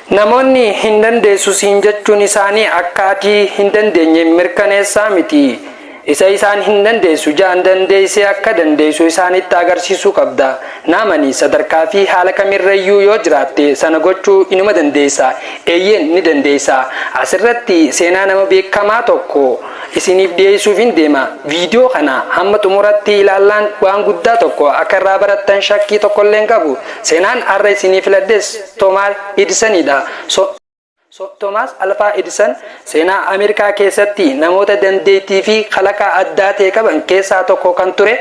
Namoonni hin dandeessu siin jechuun isaanii akka ati hin dandeenye mirkaneessaa miti. Isa isaan hin dandeessu ja'an dandeessee akka dandeessu isaanitti agarsiisuu qabda. Naamani sadarkaa fi haala kamirrayyuu yoo jiraatte sana gochuu inuma dandeessa. Eeyyeen ni dandeessa. Asirratti seenaa nama beekamaa tokko isiniif dhiyeessuufin deema. Viidiyoo kana hamma xumuratti ilaallaan waan guddaa tokko akka irraa barattan shakkii tokkollee hin qabu. Seenaan har'a isinii filadhes Toomaas Edisaniidha. Toomaas Alfaa Edisan seenaa Ameerikaa keessatti namoota dandeettii fi kalaqa addaa ta'e qaban keessaa tokko kan ture.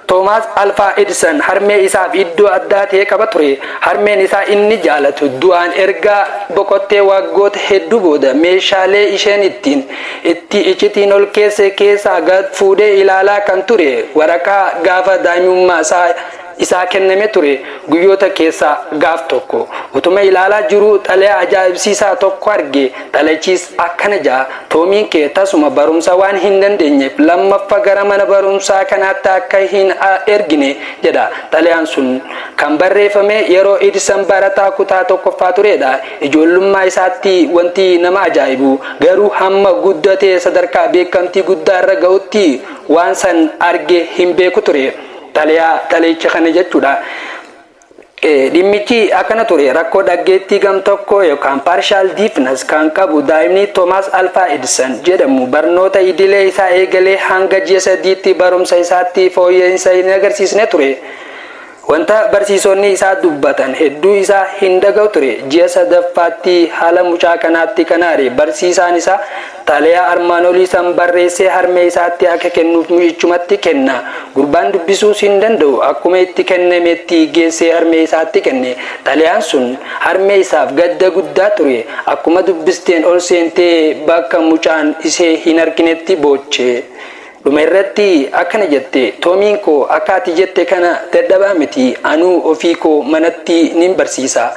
Toomaas Alfaa Edisan harmee isaaf iddoo addaa ta'e qaba ture. Harmeen isaa inni jaalatu du'aan erga boqottee waggoota hedduu booda meeshaalee isheen ittiin itti icitiin ol keesse keessaa gad fuudhee ilaalaa kan ture waraqaa gaafa daa'imummaa isaa isaa kenname ture. Guyyoota keessaa gaaf tokko utuma ilaalaa jiruu xalayaa ajaa'ibsiisaa tokko arge. Xalayichis akkana ja'a: Toomiin kee tasuma barumsa waan hin dandeenyeef lammaffa gara mana barumsaa kanaatti akka hin ergine jedha. Xalayaan sun kan barreeffame yeroo Edison barataa kutaa tokkoffaa turedha. Ijoollummaa isaatti wanti nama ajaa'ibu garuu hamma guddatee sadarkaa beekamtii guddaa irra ga'utti waan san arge hin beeku ture. Xalayaa xalayicha kana jechuudha. Dhimmichi akkana ture: rakkoo dhaggeettii gam tokko yookaan partial deafness kan qabu daa'imni Toomaas Alfaa Edison jedhamu barnoota idilee isaa eegalee hanga ji'a 3tti barumsa isaatti fooyya'insa hin agarsiisne ture. Wanta barsiisonni isaa dubbatan hedduu isaa hin dhaga'u ture. Ji'a sadaffaatti haala mucaa kanaatti kan aare barsiisaan isaa xalayaa armaan olii san barreessee harmee isaatti akka kennuuf mucichumatti kenna. Gurbaan dubbisuus hin danda'u, akkuma itti kennametti geessee harmee isaatti kenne. Xalayaan sun harmee isaaf gadda guddaa ture. Akkuma dubbisteen ol seentee bakka mucaan ishee hin arginetti booche. Dhuma irratti akkana jette: Toomiin koo akka ati jette kana dadhabaa miti, anuu ofii koo manatti nin barsiisa.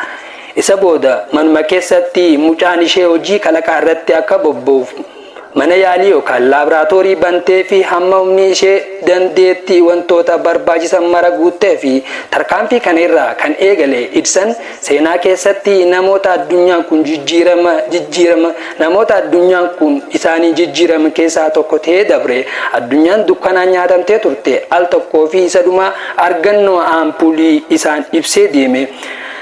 Isa booda manuma keessatti mucaan ishee hojii kalaqaa irratti akka bobba'uuf mana yaalii yookaan laaboraatoorii bantee fi hamma humni ishee dandeetti wantoota barbaachisan mara guuttee fi tarkaanfii kana irraa kan eegale Edison seenaa keessatti namoota addunyaan kun jijjiirama jijjiirama namoota addunyaan kun isaanii jijjiirama keessaa tokko ta'ee dabre. Addunyaan dukkanaan nyaatamtee turte al tokkoo fi isa dhuma argannoo aampuulii isaan ibsee deeme.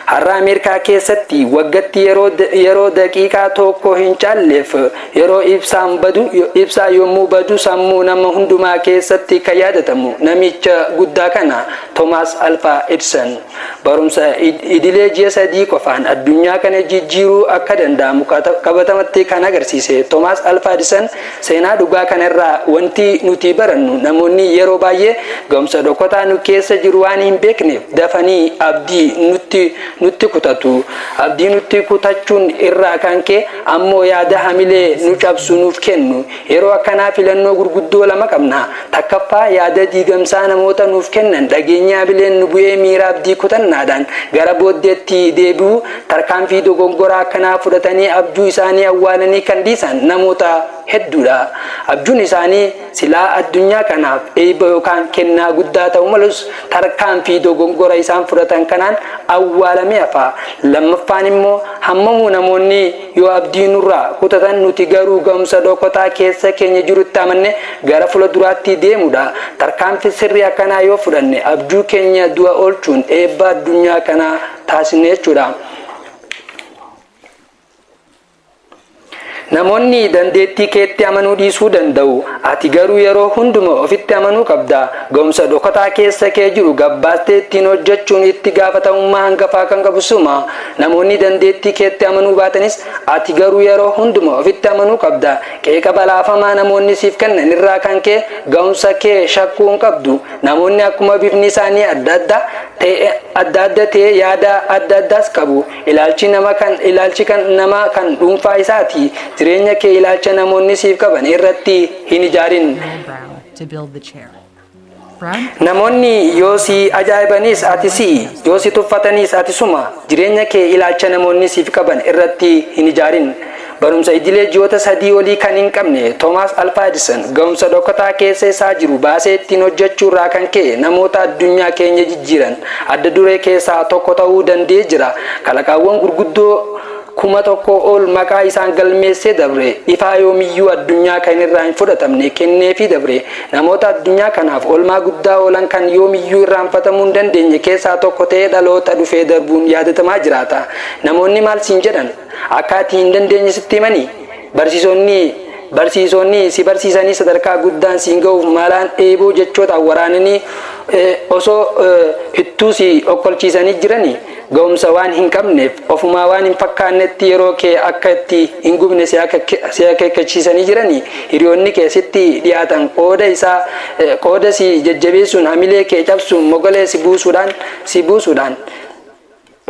Har'a Ameerikaa keessatti waggatti yeroo yeroo daqiiqaa tokko hin caalleef yeroo ibsaan badu ibsaa yommuu badu sammuu nama hundumaa keessatti kan yaadatamu namicha guddaa kana, Toomaas Alfaa Edison. Barumsa idilee ji'a 3 qofaan addunyaa kana jijjiiruu akka danda'amu qabatamatti kan agarsiise Toomaas Alfaa Edison. Seenaa dhugaa kanarraa wanti nuti barannu, namoonni yeroo baay'ee ga'umsa dhokataa nu keessa jiru waan hin beekneef dafanii abdii nutti kutatu. Abdii nutti kutachuun irraa kan ka'e ammoo yaada hamilee nu cabsu nuuf kennu. Yeroo akkanaa filannoo gurguddoo lama qabna. Takkaffaa, yaada diigamsaa namoota nuuf kennan dhageenya hamileen nu bu'ee miira abdii kutannaadhaan gara booddeetti deebi'uu. Tarkaanfii dogongoraa akkanaa fudhatanii abjuu isaanii awwaalanii kan dhiisan namoota hedduudha. Abjuun isaanii silaa addunyaa kanaaf eebba yookaan kennaa guddaa ta'uu malus tarkaanfii dogongora isaan fudhatan kanaan awwaalamee hafa. Lammaffaan immoo, hammamuu namoonni yoo abdii nurraa kutatan nuti garuu ga'umsa dhokotaa keessa keenya jirutti amanne gara fuula duraatti deemudha. Tarkaanfii sirrii akkanaa yoo fudhanne abjuu keenya du'a oolchuun eebba addunyaa kanaa taasisne jechuudha. Namoonni dandeettii keetti amanuu dhiisuu danda'u. Ati garuu yeroo hunduma ofitti amanuu qabda. Ga'umsa dhokataa keessa kee jiru gabbaastee ittiin hojjechuun itti gaafatamummaa hangafaa kan qabu suma. Namoonni dandeettii keetti amanuu baatanis ati garuu yeroo hunduma ofitti amanuu qabda. Qeeqa balaafamaa namoonni siif kennan irraa kan ka'e ga'umsa kee shakkuu hin qabdu. Namoonni akkuma bifni isaanii adda adda ta'e adda adda ta'e yaada adda addaas qabu. Ilaalchi nama kan ilaalchi kan nama kan dhuunfaa isaati. Jireenya kee ilaalcha namoonni siif qaban irratti hin ijaarin. Brown to build the chair. Brown Namoonni yoo si ajaa'ibanis ati si'i, yoo si tuffatanis ati suma. Jireenya kee ilaalcha namoonni siif qaban irratti hin ijaarin. Barumsa idilee ji'oota 3 olii kan hin qabne Toomaas Alfaa Edison ga'umsa dhokataa keessa isaa jiru baasee ittiin hojjechuu irraa kan ka'e namoota addunyaa keenya jijjiiran adda duree keessaa tokko ta'uu danda'ee jira. Kalaqaawwan gurguddoo 1000 ol maqaa isaan galmeessee dabre. Ifaa yoomiyyuu addunyaa kan irraa hin fudhatamne kenneefii dabre. Namoota addunyaa kanaaf oolmaa guddaa oolan kan yoomiyyuu irraanfatamuu hin dandeenye keessaa tokko ta'ee dhaloota dhufee darbuun yaadatamaa jiraata. Namoonni maal siin jedhan? Akka ati hin dandeenye sitti himanii? Barsiisonni barsiisonni si barsiisanii sadarkaa guddaan siin ga'uuf malaan eeboo jechootaan waraananii osoo ittuu si okkolchiisanii jiranii? Ga'umsa waan hin qabneef ofumaa waan hin fakkaannetti yeroo kee akka itti hin gubne si akeekkachiisanii jiranii? Hiriyoonni kee sitti dhiyaatan qooda isaa qooda si jajjabeessuun hamilee kee cabsuun mogolee si buusuudhaan si buusuudhaan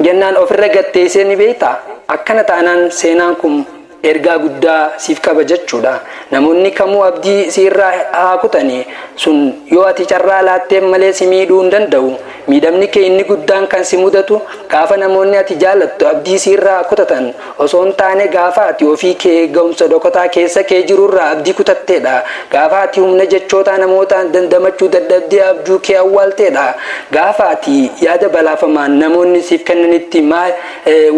jennaan ofirra gatteessee ni beektaa? Akkana taanaan seenaan kun ergaa guddaa siif qaba jechuudha. Namoonni kamuu abdii si irraa haa kutanii, sun yoo ati carraa laatteen malee si miidhuu hin danda'u. Miidhamni kee inni guddaan kan si mudatu gaafa namoonni ati jaalattu abdii si irraa kutatan osoo hin taane gaafa ati ofii kee ga'umsa dhokataa keessa kee jirurraa abdii kutatteedha. Gaafa ati humna jechootaa namootaan dandamachuu dadhabdee abjuu kee awwaalteedha. Gaafa ati yaada balaafamaan namoonni siif kennanitti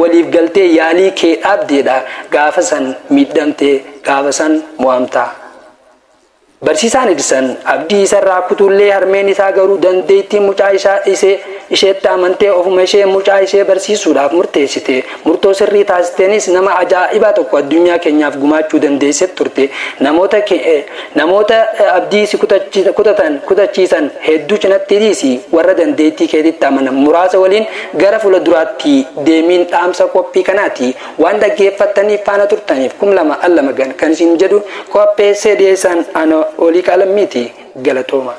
waliif galtee yaalii kee dhaabdeedha. Gaafa san miidhamte, gaafa san mo'amta. Barsiisaan Edison abdii isarraa kutuullee harmeen isaa garuu dandeettii mucaa isaa isheetti amantee ofuma ishee mucaa ishee barsiisuudhaaf murteessite. Murtoo sirrii taasisteenis nama ajaa'ibaa tokko addunyaa keenyaaf gumaachuu dandeessee turte. Namoota namoota abdii si kutatan kutachiisan hedduu cinatti dhiisi, warra dandeettii keetitti amanan muraasa waliin gara fuula duraatti deemiin dhaamsa qophii kanaati. Waan dhaggeeffattaniif faana turtaniif 2000 al lama gan kan isin jedhu qopheessee dhiyeessan ana Olii Qaalammiiti. Galatooma.